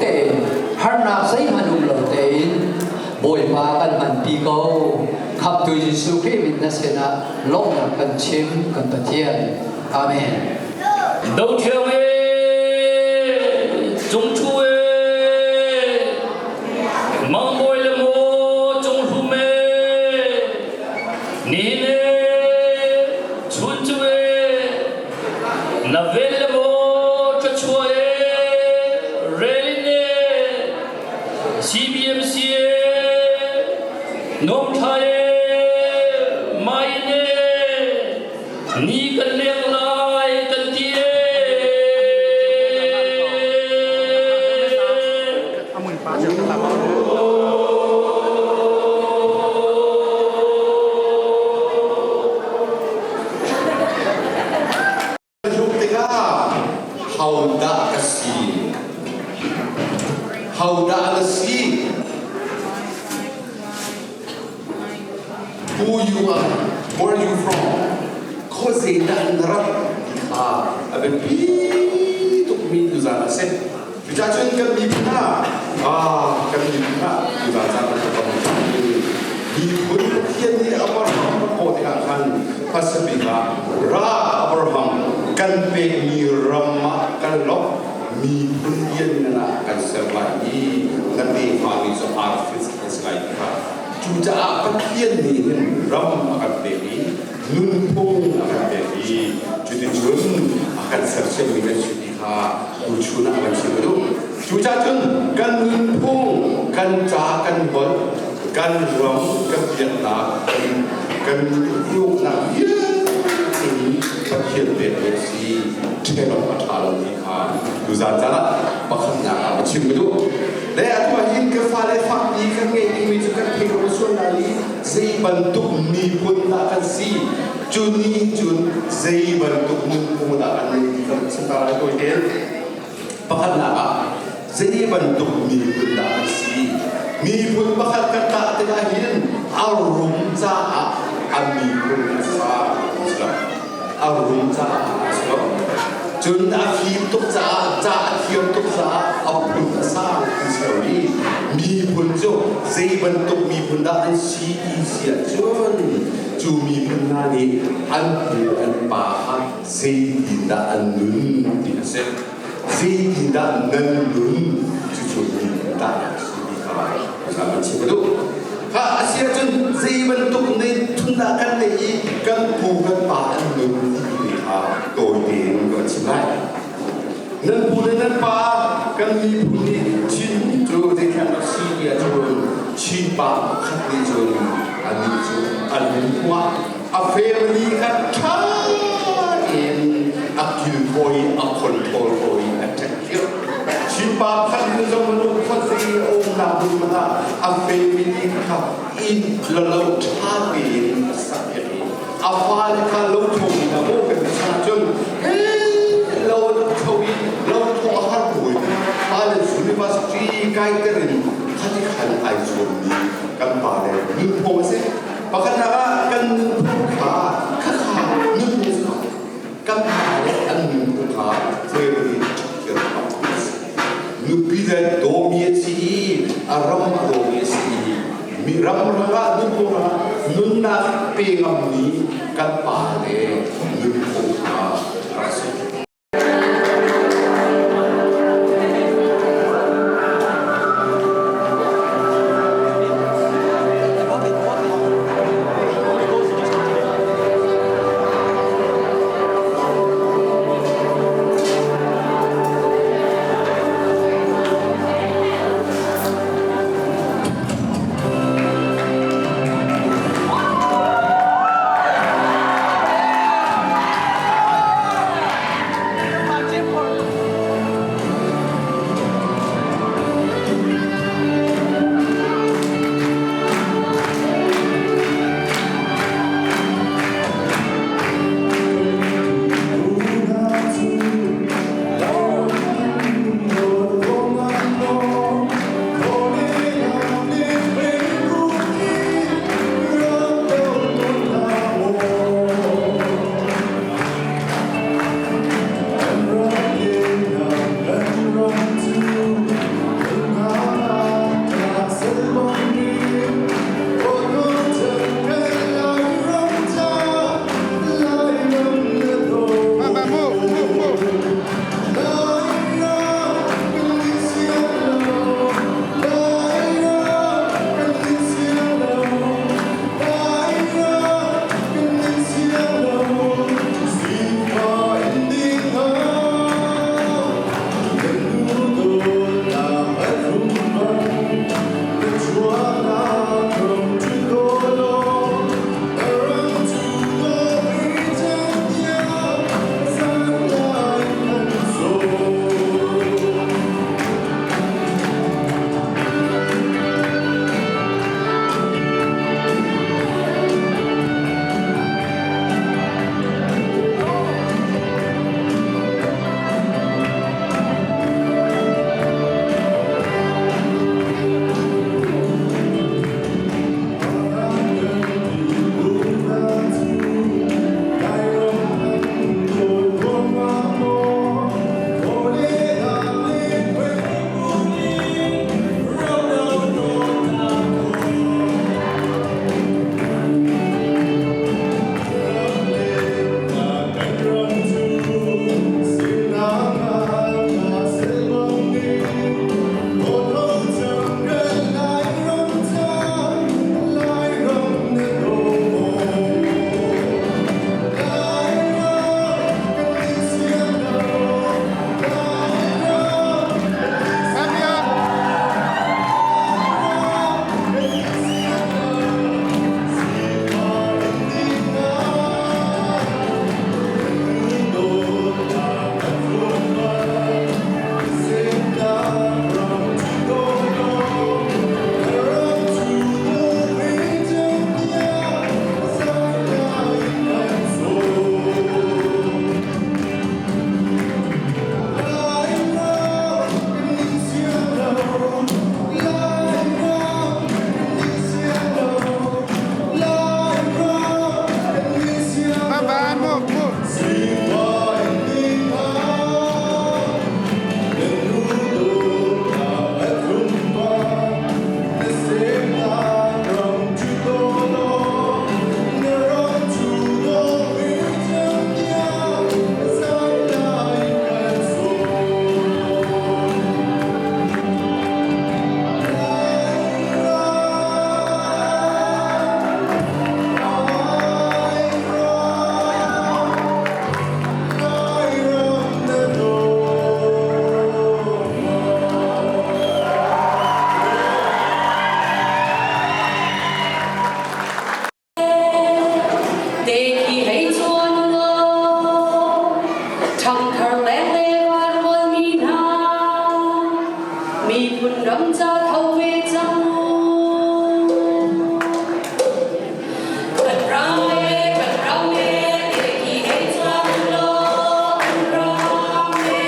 Tein harnak zeihmanh um lo tein Bawipa kan hmanpi ko. Khamhtu Jesuh Khrih min na sinah lawmhnak kan chim kan Pathian. Amen. Dothiang e, cungthu e, mangbawi le maw cunghlum e, nihin e, chun cu e, Na vel le maw ṭhachuah e, relin e, CBMC e, nuamthla e, main e, ni kan leng lai kan ti e. Hluk tikah hodah ka si? Hodah na si? Who you are? Where you from? Khuazei dah na rat? Ti kha a biapi tukmi tuzaan a si. Cucaah cun kan miphun ah kan miphun ah tuzaan caan kan ton miphun Pathian nih Abraham a kawh tikah khan hmasa bik ah ra Abraham kan pekmi ram ah kan lok miphun lianngan ah kan ser lai i na tefa mi cu arfis an si lai ti kha. Cucaah Pathian nih hin ram a kan pek i nunphung a kan pek i cuticun a kan sersiammi kan si ti kha tuchun ah kan chim duh. Cucaah cun kan nunphung, kan ca, kan holh, kan ram, kan biaknak, kan uknak vialte hi Pathian pekmi a si. Ṭhen awk a ṭha lo ti kha tuzaan caan ah pakhatnak ah ka chim ka duh. Le atu ah hin ka fale fakpi kan ngeih dingmi cu kan thei ko sual lai i zei bantuk miphun dah kan si, cu nih cun zei bantuk nunphung dah kan nei ti kan chim ta lai tawi tein. Pakhatnak ah zei bantuk miphun dah kan si? Miphun pakhat kan tah tikah hin a rum caah a miphun a sa a rum caah a si lo. Cun a fim tuk caah, ca a thiam tuk caah a phun a sang an si lo i miphun cu zei bantuk miphun dah an si ti si ahcun cu miphun hna nih an pu an pa kha zeitindah an nun ti a si. Zeitindah nan nun cucu miphun tah a si ti kha kan chim ka duh. Kha a si ahcun zei bantuk thun dah kan neih i kan pu kan pa an nun ti kha tawi tein kan chim lai. Nan pu le nan pa kan miphun nih Chin cu zeithlak si ti ahcun Chin pa pakhat nih cun anih cu an lungkhua a family kha ṭha tein a kilkawi a control ko i a take care. Chin pa pakhat nih zong minung khuazei a umnak hmun ah a family kha inn le lo ṭha tein a sak piak i a fale kha lo tho in a bawh kan ti cun lo tho i lo tho a har buin fale university kai terin khati khan ai zuammi kan pa le nunphung a si. Pakhatnak ah kan nunphung kha khakha nunphung kha kan pa le an nunphung kha family nupi le dawmi a si i a ram a dawmi a si i mi ram rangah nunphung rangah nunnak pe ngammi kan pa le nunphung kha rak si. Miphun ram ca tho ve cang u. Kan ram e, kan ram e, te hi hei cang law, kan ram e,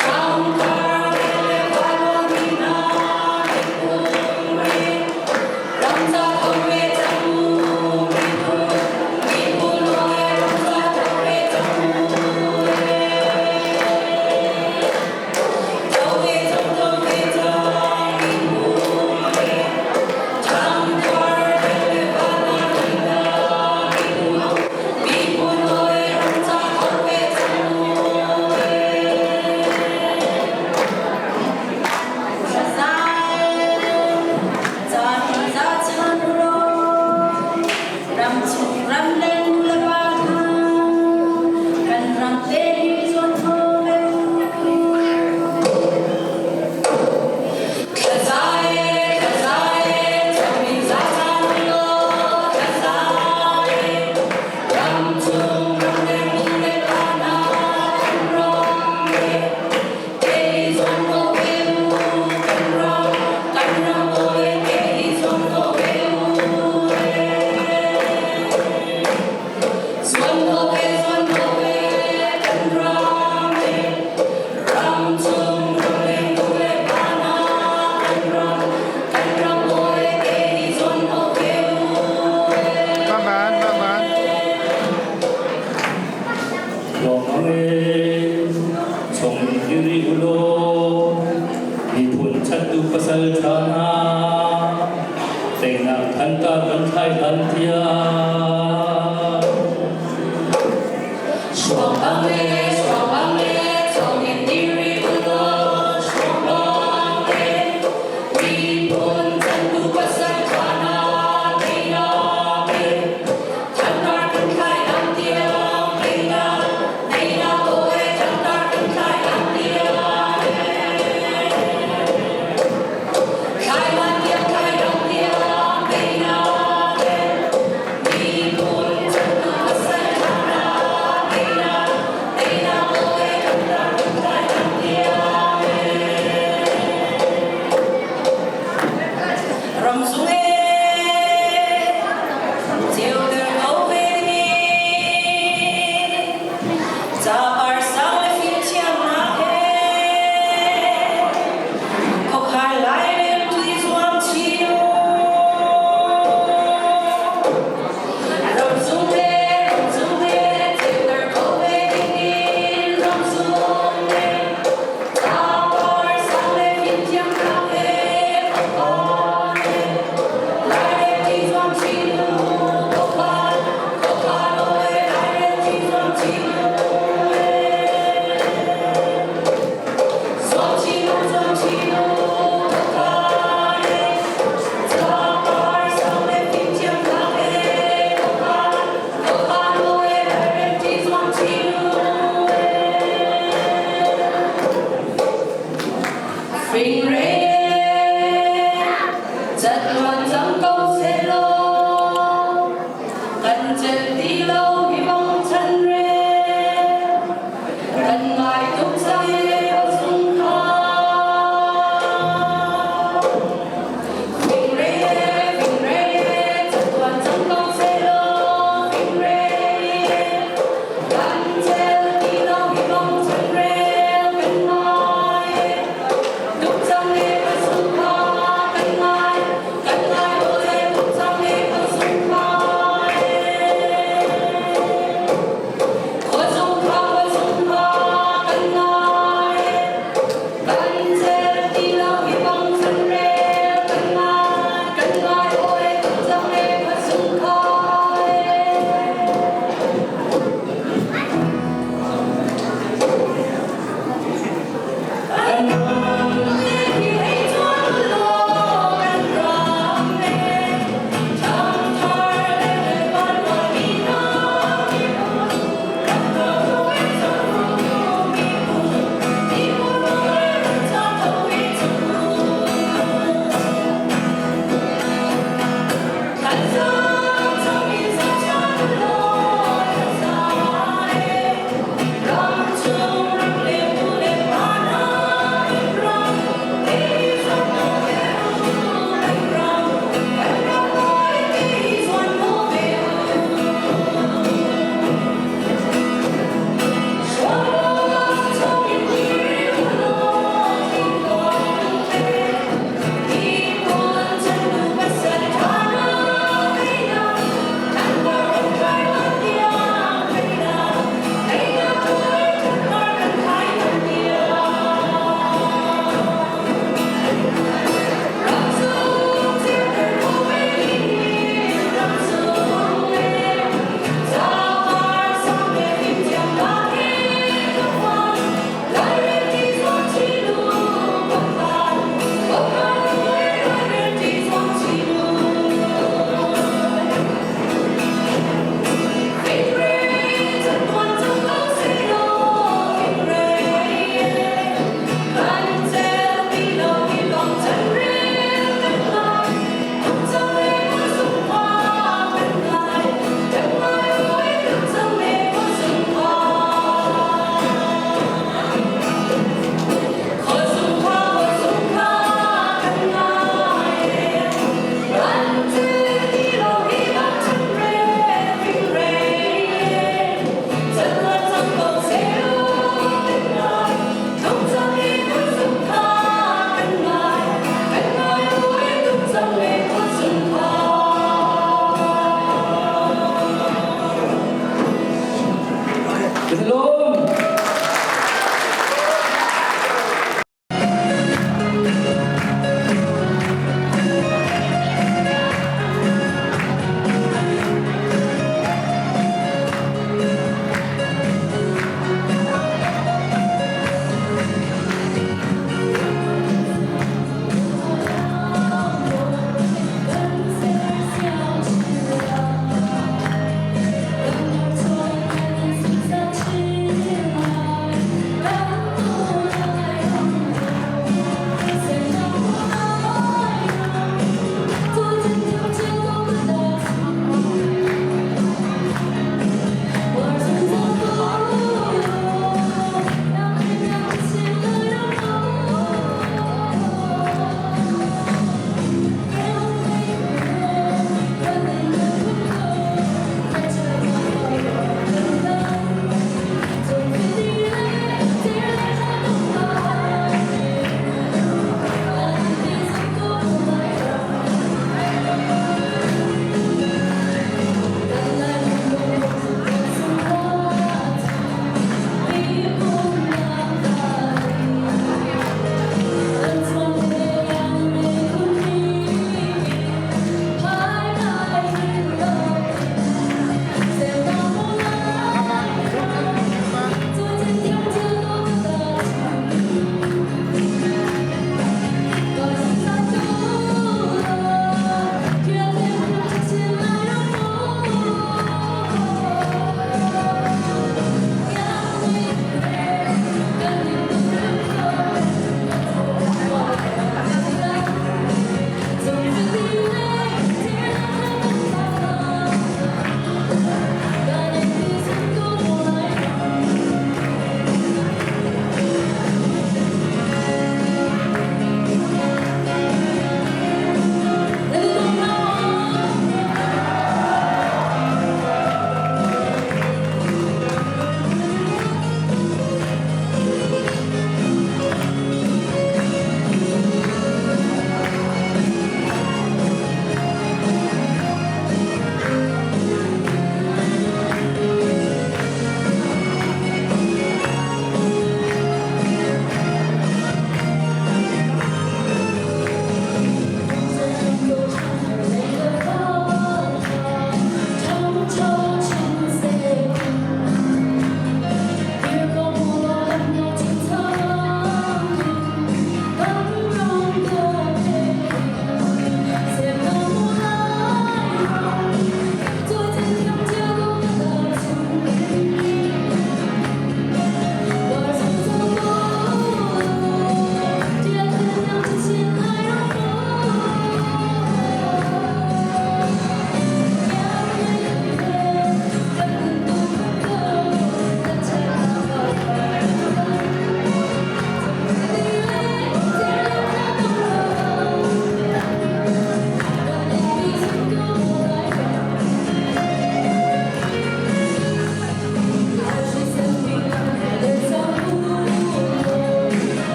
ṭhangthar le valua mi hna miphun re, ram ca tho ve cang u, miphun, miphun hawi ram ca tho ve cang u e. Tho ve cang, tho ve cang, miphun re, ṭhangthar le valua mi hna miphun, miphun hawi ram ca tho ve cang u e. Ruangmang e, chung in ri u law, miphun chantu pasal ṭha hna, teinak thantar kan thlai hlan tiang. Ruangmang e, ruangmang e, chung in ri u law, ruangmang e, miphun chantu pasal ṭha hna, teinak e, thantar kan thlai hlan tiang, teinak, teinak aw e, thantar kan thlai hlan tiang e. Thlai hlan tiang, thlai hlan tiang, teinak e, miphun chantu pasal ṭha hna, teinak, teinak aw e, thantar kan thlai hlan tiang e. Ramzung e, ceuter ko ve ni, capar sang le fimthiamnak he, khuakhai lairel tu i zuam chin u. Ramzung e, ramzung e, ceuter ko ve dingin, ramzung e, capar sang le fimthiamnak he, khuakhai lairel ti zuam chin u, khuakhai, khuakhai aw e, lairel ti zuam chin u e. Zuam chin u, zuam chin u, khuakhai e, capar sang le fimthiamnak he, khuakhai, khuakhai aw e, lairel ti zuam chin u e. Fingrei cat luan cang ko sehlaw, kan celh ti lo hi bang chan re, kan ngai tuk cang e sung kha. Fingrei fingrei cat luan cang ko sehlaw, fingrei kan celh ti lo hi bang chan re, kan ngai tuk cang e.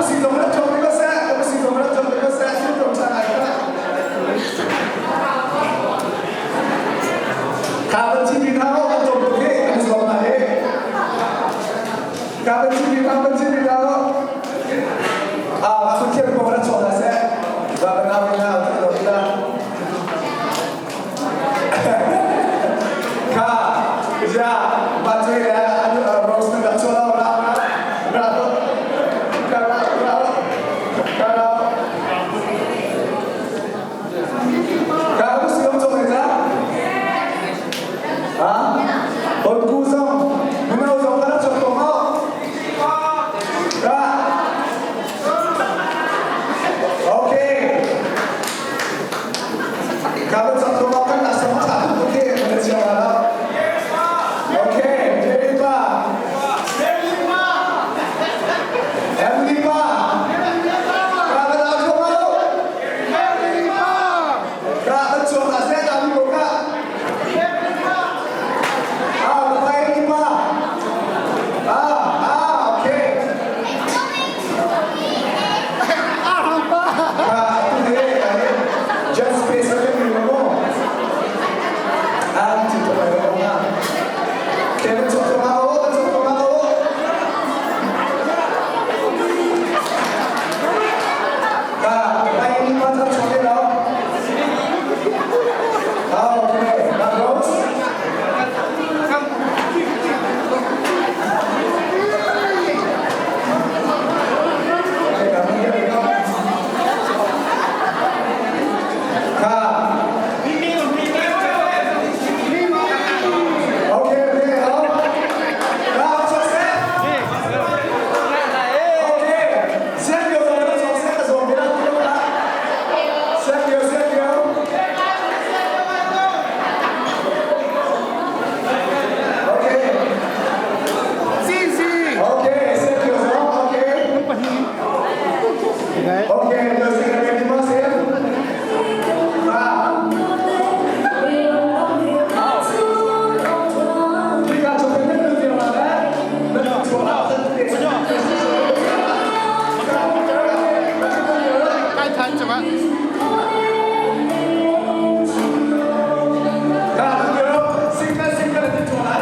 si zong rak cawk ko seh, ka si zong rak cawk ko seh, thil tlawm sa ngai ka. Ka ban chi bi ka kan cawk tuk hi, kan zuam na hi. Ka ban chi bi ka ban chi bi ka Ah, aku thiam ko rak cawk na seh. Ba ban au na au na. Ka, ja, ba chui le rose na rak cawk ra ra ra ra ra ra ra ra Ka ku si om cawk ca? Ha? Hon ku zong, mino zong ka rak cawk ko mau. Ra. Okay. Ka ban cawk ko mau kan nak sama tak okay, mana siapa lah. Okay, Jerry pa. Emily pa. Ka ban au cawk mau. Ka ban cawk na se na mi ko ka. Ah, pa Emily pa. Ah, ah, okay. Ah, tu he, just space ka mi mo. Ah, ti to pa na. Kevin cawk ko mau, cawk ko mau. Ka, pa Emily pa cawk cawk lo. Ah, okay. Na Rose. Okay, kami ka. Ka. Okay, okay,好。Ka, cawk seh. Okay. Siap yo, cawk seh ka zawm bila tu ka. Siap yo, siap yo. Okay. Okay, siap yo, okay. Okay, terus kita ganti masih. Ah. Tiga coba kan tu mana? Singkat singkat nanti coba.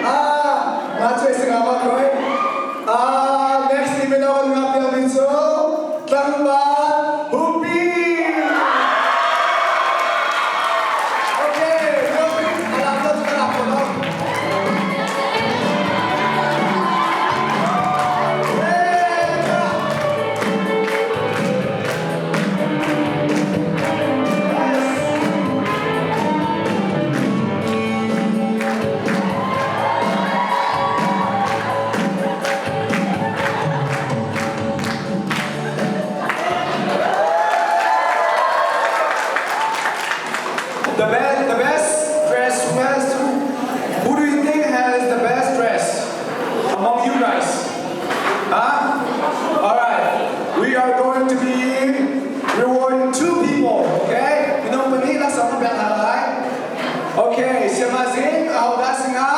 Ah, Macho singa ma khoi. Ah, next ni mino kan ngap yang mi chu tlangval Hupi. Okay, Hupi, alam na chu ka ko no. The best dress, who do you think has the best dress among you guys? Huh? All right, we are going to be rewarding two people, okay? Minung pahnih laksawng kan pek hna lai. Okay, Siamazing, ahodah si hnga?